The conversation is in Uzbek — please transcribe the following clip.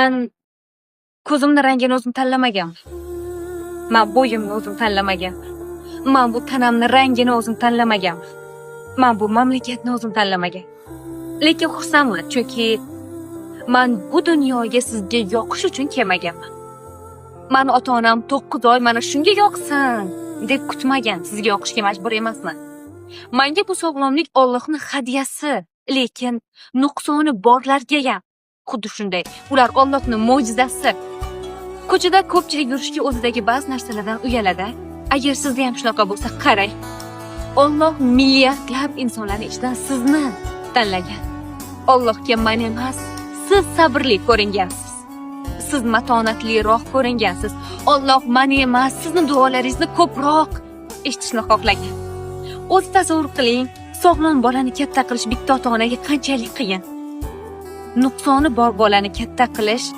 Man ko'zimni rangini o'zim tanlamaganman. Man bo'yimni o'zim tanlamaganman. Man bu tanamni rangini o'zim tanlamaganman. Man bu mamlakatni o'zim tanlamagan. Lekin xursandman, chunki man bu dunyoga sizga yoqish uchun kelmaganman. Mani ota-onam 9 oy mana shunga yoqsin deb kutmagan. Sizga yoqishga majbur emasman. Menga bu sog'lomlik Allohning hadyasi, lekin nuqsoni borlarga ham xuddi shunday. Ular Allohning mo'jizasi. Ko'chada ko'pchilik yurishga o'zidagi ba'zi narsalardan uyaladi. Agar sizda ham shunaqa bo'lsa, qarang. Alloh milliardlab insonlarning ichidan sizni tanlagan. Allohga man emas, siz sabrli ko'ringansiz. Siz matonatliroq ko'ringansiz. Alloh mani emas, sizni duolaringizni ko'proq eshitishni xohlagan. O'zi tasavvur qiling, sog'lom bolani katta qilish bitta ota-onaga qanchalik qiyin. Nuqsoni bor bolani katta qilish